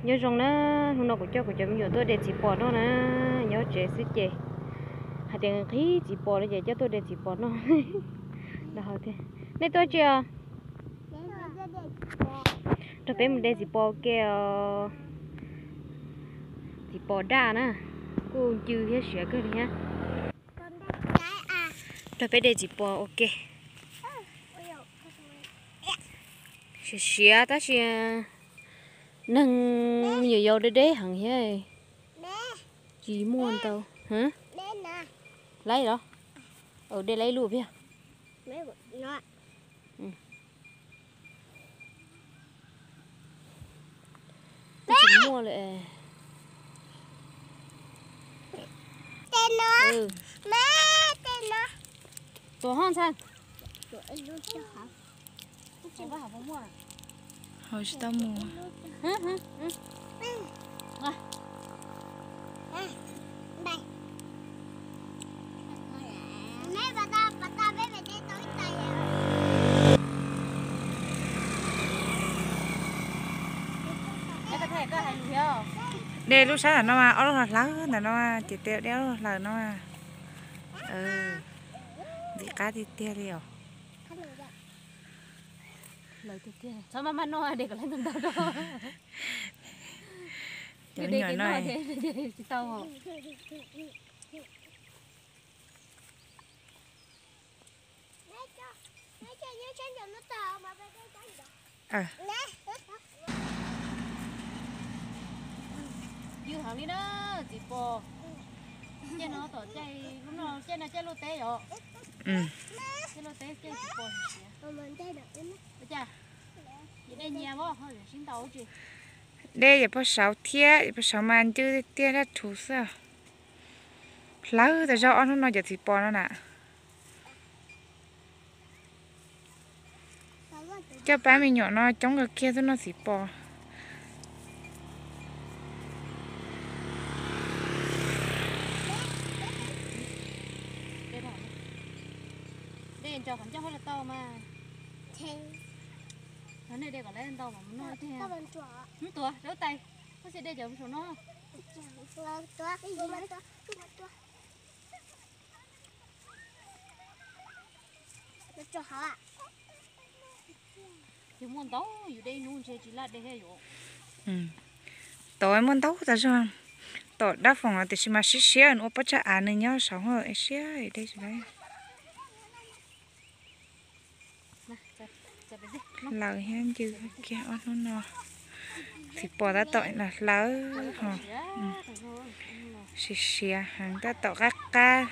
Nyob zoo na, hnub no kuv coj kuv cov me nyuam tuaj de txiv pos noj na, nyob tsev xwb ces hais tias nqhis txiv pos no ces coj tuaj de txiv pos noj. Nrog hais tias, nej tuaj tsi os? Nrog peb mus de txiv pos ua ke os. Txiv pos daj na, kuj ncw thiab siav kawg li thiab. Nrog peb de txiv pos ua ke. Siav siav tab sis neeg me nyuam yaus deb deb heev thiab. Tsis muaj ntau. Laib los? De laib lub piag. Tsis muaj lawm. Tuam hoj ntxhais. Hau tsis tau mus. De lub sab ntawm no mas ob lub hlawv ntawm no, ces de ob lub hlawv no. Ntxim qab tiag tiag li os. Txhob maj maj noj de kom lawv ntau ntau rau. Cov me nyuam no tsis tau. Ywg heev li na, txiv pos. Caij no tom caij lub no, caij no caij luaj teb yom. Caij luaj teb caij txiv pos siav. Ua cas? Dej nyias os, sib ntaus tsi. Dej yog pog sauv thiab, pog sauv mas ncw tiag tiag daj rhuv xwb. Hlawv tas zog ob hnub no cov txiv pos no na. Coj pab me nyuam no coob kawg kiag tuaj noj txiv pos. Dej nco qhov ncauj hauj lwm tau mas. Nej de kom lawv ntau mas mus noj ib teg. Hnub tuav rau tais, koj xav de cov saum no. Ces muaj ntau, yus de ib hnub ntshe tsis laj de thiab yus. Tom muaj ntau tas zog. Tom dab foom no tiam sis mas siab siab nws ua pob tsag av nws nyob saud es siab de tsis laj. Hlawv thiab ncw kiag ob hnub no. Txiv pos tab tom hlawv ho. Siav siav heev tab tom qab qab.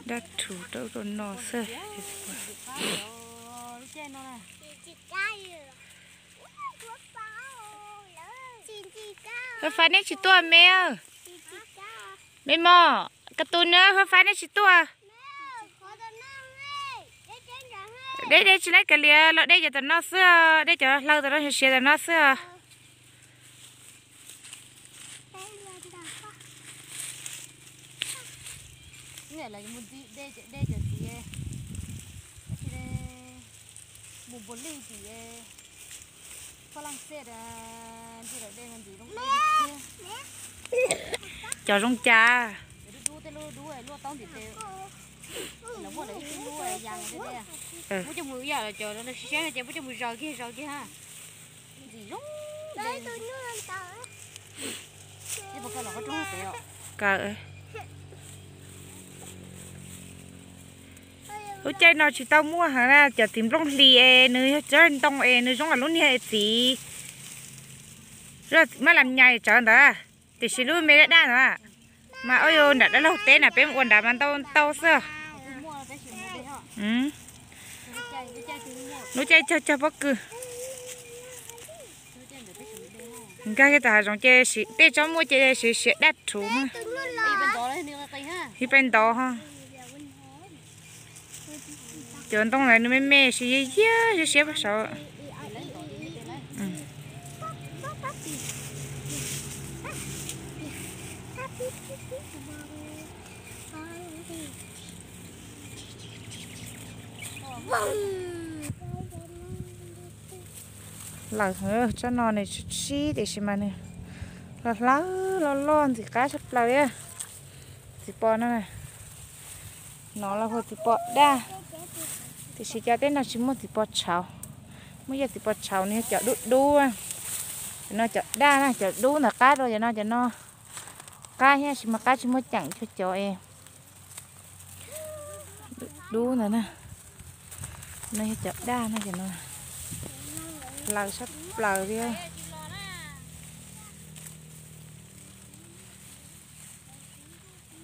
Dab rhuv rau rau no xwb. Huab Fab neb tsis tuaj me? Me mos, koj tus na, Huab Fab neb tsis tuaj? Dej dej tsis laib kav liam los dej cov tom no xwb, dej cov hlaws tom no siav tom no xwb. Dej cov txiv, mus npua lij tim. Cov zoo cas? Muab coj mus zaws kiag, zaws kiag ha. Lub caij no tsis tau muaj heev na, cov txiv nplooj hlis es nws yog tsob ntoo es nws zoo li lub niag txiv mab lam nyais tsawv ntawd, tiam sis lub me daj daj ntawd mas ua yus nram dab laug teb na, peb mus ua nrad mas ntau ntau xwb. Lub caij cog cog pob kws. Nkag kiag tom hav zoov ces tej tsob muaj ces siav siav daj rhuv na. Ib pab ntov ho. Cov ntoo ntawd nws me me siav yiag yiag siab siab pag saud. Lawm, tsob no nws sib tiam sis mas nws hla hlawv loj loj ntxim qab tshaj plaws li. Txiv pos no, no los hu txiv pos daj, tiam sis cov teb no tsis muaj txiv pos tshauv. Muaj yog txiv pos tshauv nws yog cov dub dub. Cov no cov daj na, cov dub ntawd qab dua cov no, cov no qab thiab tab sis mas qab tsis muaj ceem cuag cov es dub ntawd na. No yog cov daj no, cov no hlawv sab plaws li.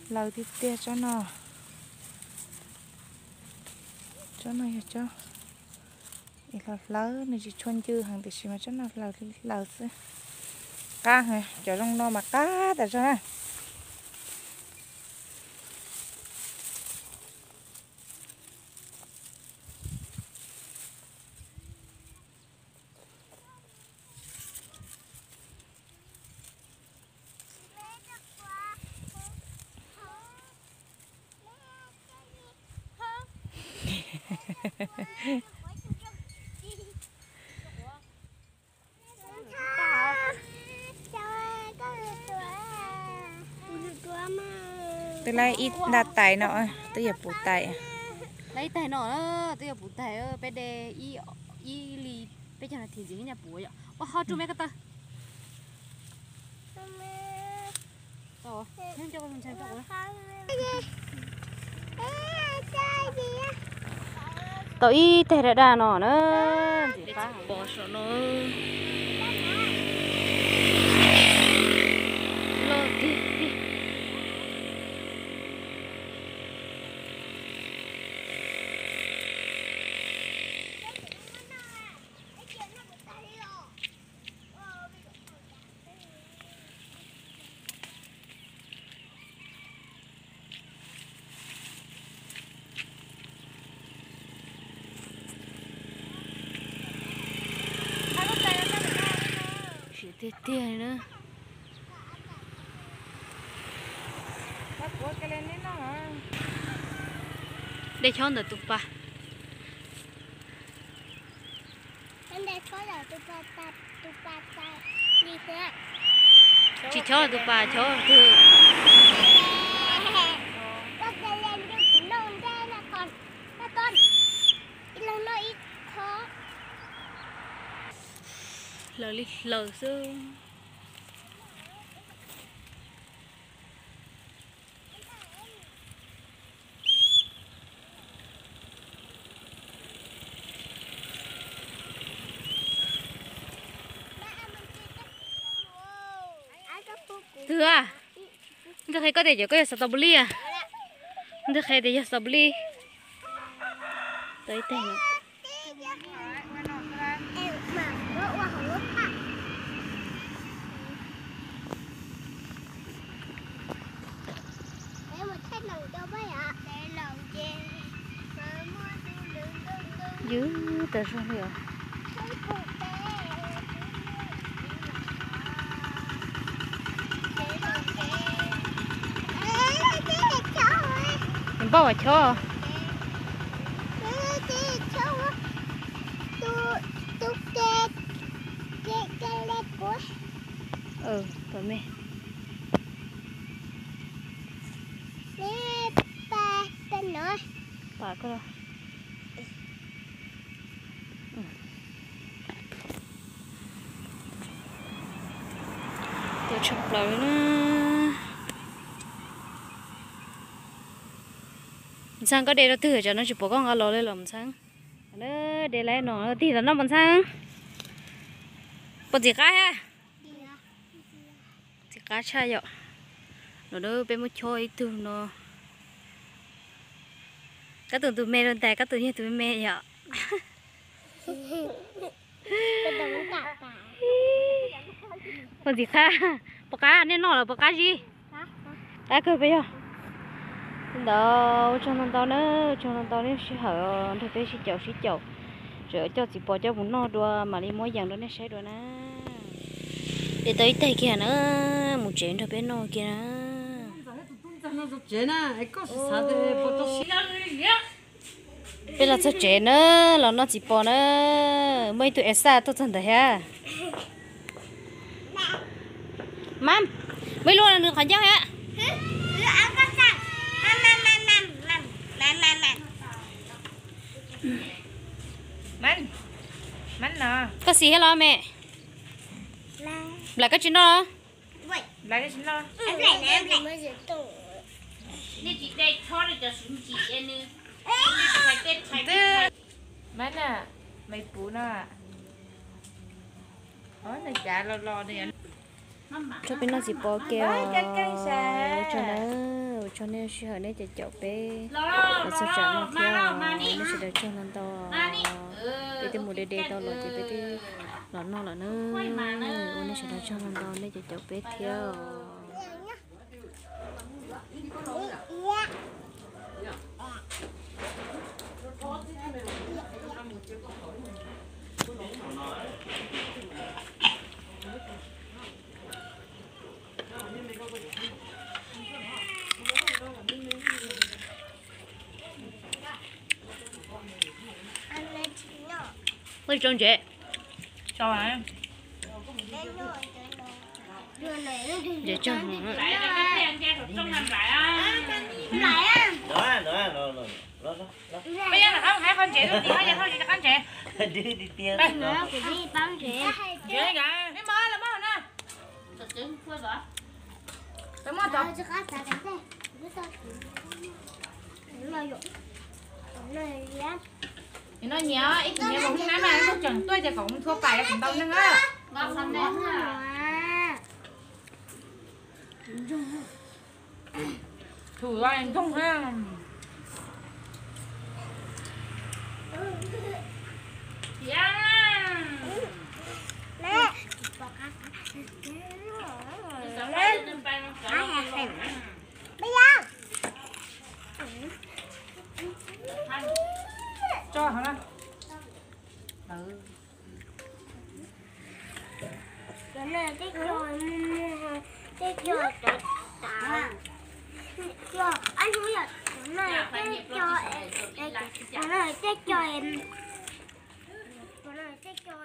Hlawv tiag tiag tsob no. Tsob no yog tsob hlawv hlawv, nws tsis tshua ncw heev tiam sis mas tsob no hlawv li hlawv xwb. Qab heev, cov zoo no mas qab tas zog na. Twb laib ib nta tais no, twb yog puv tais. Laib ib tais no, twb yog puv tais, peb de ib li peb caug nas this ntxiv nyaj puv yom. Ua ho rub me ko taw. Tau ib teg daj daj no na, ntxim qab pom saum no. Loj tiag tiag. Siav tiag tiag li na. De chob ntawm tus pas. Tsis chob tus pas, chob twg? Hlawv li hlawv xwb. Twg a? Ntxawg qhia koj tias cov koj yog xav tau pus li a? Ntxawg qhia tias yog xav tau pus li. Tau ib teg no. Ywg tas zog li os. Npauj as chob. Pom me, pom koj. Tuaj tshaj plaws li na. Ntxhee, koj de rau twg, tsam no tsis pom koj nqa los li los Ntxhee? De lawm no, tig los noj Ntxhee. Puas ntxim qab thiab? Ntxim qab tshaj yom. Los na, peb muab chob ib tug no. Koj tus tus me rau ntawm koj tus yog tus me me yom. Puas ntxim qab? Puas qab, nej noj los puas qab zib? Qab kawg peb yog. Li ntawd ua tsaug ntau ntau na, ua tsaug ntau ntau nej sij hawm nrog peb sib caum sib caum. Tseem coj txiv pos coj mus noj dua mam li muab yees rau nej saib dua na. Ces tau ib teg kiag na, mus tsev nrog peb noj kiag na. Peb los txog tsev na, los noj txiv pos na. Muaj ib tug Elsa tuaj txog ntawd thiab. Mam, muaj ib lub nws qhov ncauj thiab. Koj xis thiab los me? Nplaim koj tsis noj? Mab na, me puv no. Tso peb noj txiv pos kiag os. Ua tsaug na, ua tsaug nej sij hawm nej caum caum peb los txog tsam no thiab os. Nej sawv daws tsaug ntau ntau. Peb twb mus de de tau los ces peb twb los noj lawm na. Ua nej sawv daws tsaug ntau ntau nej caum caum peb thiab os. Tso ntsev. Ntsev tso. Noj nyias ib tug nyias mus hoob nab mas kuj tseem tuaj ces kom mus thua pais kuv ntau neeg na. Thum los nkoog na. Tso hov na. Cov no tej co, tej co, cov tav, cov ab hnub yom, cov no tej co, cov no tej co, cov no tej co.